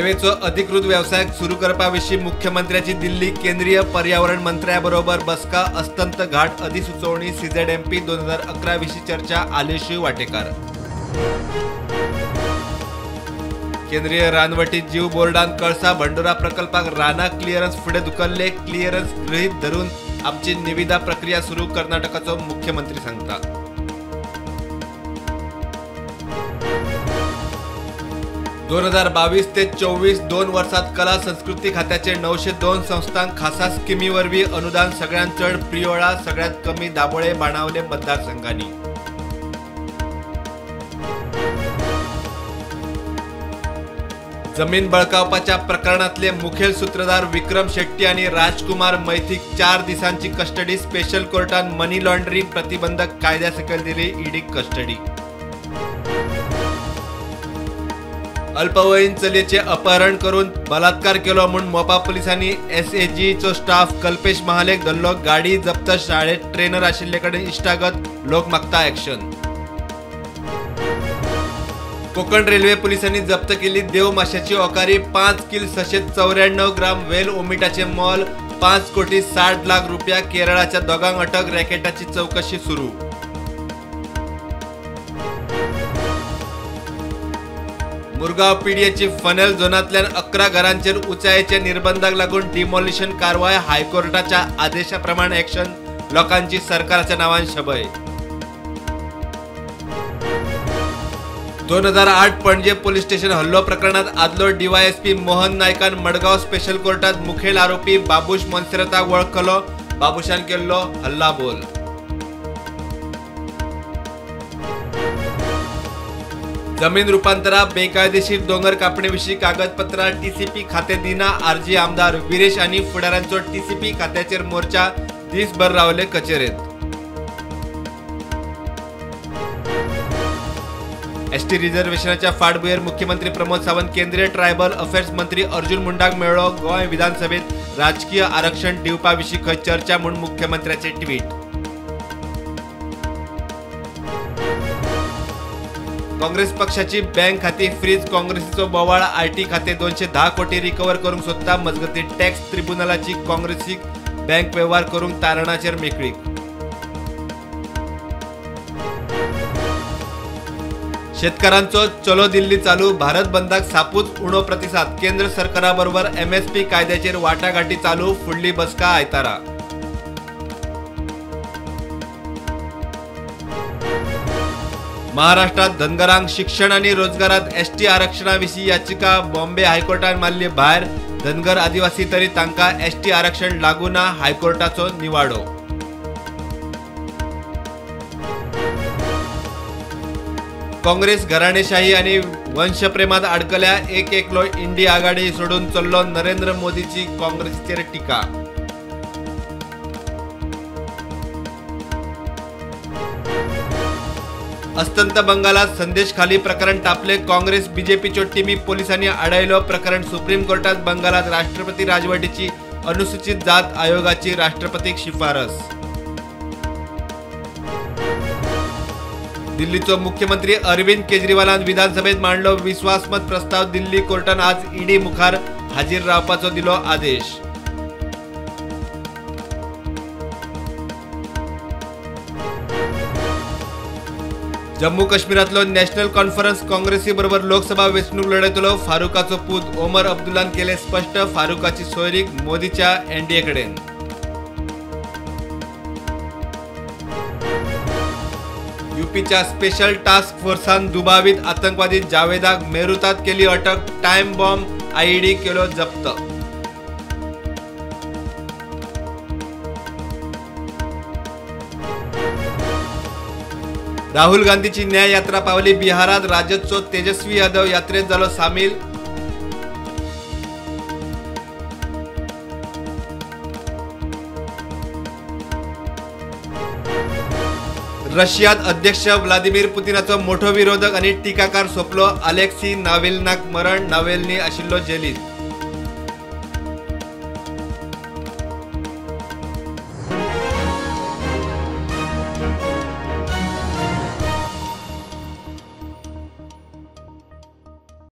रेल्वेचो अधिकृत व्यवसाय सुरू करपा विशीं मुख्यमंत्र्याची दिल्ली केंद्रीय पर्यावरण मंत्र्याबरोबर बसका. अस्तंत घाट अधिसुचोवणी सीझेडएमपी 2011 विशीं चर्चा. आलेशू वाटेकार. केंद्रीय रानवटी जीव बोर्डान कळसा भंडुरा प्रकल्पाक राना क्लियरन्स फुडें धुकल्ले. क्लियरन्स गृहीत धरून आमची निविदा प्रक्रिया सुरू, कर्नाटकाचो मुख्यमंत्री सांगता. 2022 ते 24 2 वर्सात कला संस्कृती खात्याचे 902 संस्थांक खासा स्किमी वरवीं अनुदान. सगळ्यांत चड प्रियोळा, सगळ्यांत कमी दाबोळे बाणावले मतदारसंघांनी. जमीन बळकावपाच्या प्रकरणातले मुखेल सूत्रधार विक्रम शेट्टी आणि राजकुमार मैथीक 4 दिसांची कस्टडी. स्पेशल कोर्टान मनी लॉन्ड्रिंग प्रतिबंधक कायद्यासकयल दिली ईडी कस्टडी. अल्पवयीन चलयेचे अपहरण करून बलात्कार केलो म्हूण मोपा पुलिसांनी एसएजीचो स्टाफ कल्पेश महालेक धरलो. गाडी जप्त. शाळेत ट्रेनर आशिल्ले कडेन इश्टागत, लोक मागता ॲक्शन. कोकण रेल्वे पुलिसांनी जप्त केली देव माशाची ओकारी. 5 किल 694 ग्राम वेल ओमिटाचे मोल 5 कोटी 60 लाख रुपया. केरळाच्या दोगांक अटक. रॅकेटाची चौकशी सुरू. मुरगांव पीडीएची फनेल झोनांतल्यान 11 घरांचेर उंचायेच्या निर्बंधाक लागून डिमॉलिशन कारवाय. हायकोर्टाच्या आदेशा प्रमाण ॲक्शन. लोकांची सरकाराच्या नावान शबय. 2008 पणजे पोलीस स्टेशन हल्लो प्रकरणात आदलो डीवायएसपी मोहन नायकान मडगांव स्पेशल कोर्टात मुखेल आरोपी बाबूश मोन्सेराताक वळखलो. बाबूशान केल्लो हल्लाबोल. जमीन रुपांतरा बेकायदेशीर दोंगर कापणे विशीं कागदपत्रां टीसीपी खाते दिना. आरजी आमदार विरेश आनी फुडाऱ्यांचो टीसीपी खात्याचेर मोर्चा. दीसभर रावले कचेरेत. एसटी रिझर्वेशनाच्या फाटभुंयेर मुख्यमंत्री प्रमोद सावंत केंद्रीय ट्रायबल अफेर्स मंत्री अर्जुन मुंडाक मेळ्ळो. गोंय विधानसभेत राजकीय आरक्षण दिवपा विशीं खंय चर्चा म्हूण मुख्यमंत्र्याचे ट्वीट. काँग्रेस पक्षाची बँक खाती फ्रीज. काँग्रेसीचो बोवाळ. IT खाते 210 कोटी रिकवर करूंक सोदता. मजगतीं टॅक्स ट्रिब्युनलाची काँग्रेसीक बँक वेव्हार करूंक तारणाचेर मेकळीक. शेतकारांचो चलो दिल्ली चालू. भारत बंदाक सापूच उणो प्रतिसाद. केंद्र सरकाराबरोबर एमएसपी कायद्याचेर वाटाघाटी चालू. फुडली बसका आयतारा. महाराष्ट्रात धनगरांक शिक्षण आणि रोजगारात एसटी आरक्षणा विशीं याचिका बॉम्बे हायकोर्टान मारली भायर. धनगर आदिवासी तरी तांकां एसटी आरक्षण लागू ना, हायकोर्टाचो निवाडो. काँग्रेस घराणेशाही आणि वंशप्रेमात अडकल्या. एक एकलो इंडी आघाडी सोडून चल्लो. नरेंद्र मोदीची काँग्रेसीचेर टीका. अस्तंत बंगालात संदेशखाली प्रकरण तापले. काँग्रेस बीजेपीच्यो टिमी पोलिसांनी आडायलो. प्रकरण सुप्रीम कोर्टात. बंगालात राष्ट्रपती राजवटीची अनुसूचित जात आयोगाची राष्ट्रपतीक शिफारस. दिल्लीचो मुख्यमंत्री अरविंद केजरीवालान विधानसभेत मांडलो विश्वासमत प्रस्ताव. दिल्ली कोर्टान आज ईडी मुखार हाजीर रावपाचो दिलो आदेश. जम्मू काश्मीरातलो नॅशनल कॉन्फरन्स काँग्रेसी बरोबर लोकसभा वेंचणूक लढयतलो. फारुकाचो पूत ओमर अब्दुल्लान केले स्पष्ट. फारुकाची सोयरीक मोदीच्या एनडीए कडेन. यूपीच्या स्पेशल टास्क फोर्सान दुबावित आतंकवादी जावेदाक मेरुतात केली अटक. टाइम बॉम्ब आयईडी केलो जप्त. राहुल गांधीची न्याय यात्रा पावली बिहारात. राजदचो तेजस्वी यादव यात्रेत जालो सामील. रशियात अध्यक्ष व्लादिमीर पुतिनाचो मोठो विरोधक आणि टीकाकार सोंपलो. अलेक्सी नावेल्नाक मरण. नावेल्नी आशिल्लो जेलीत.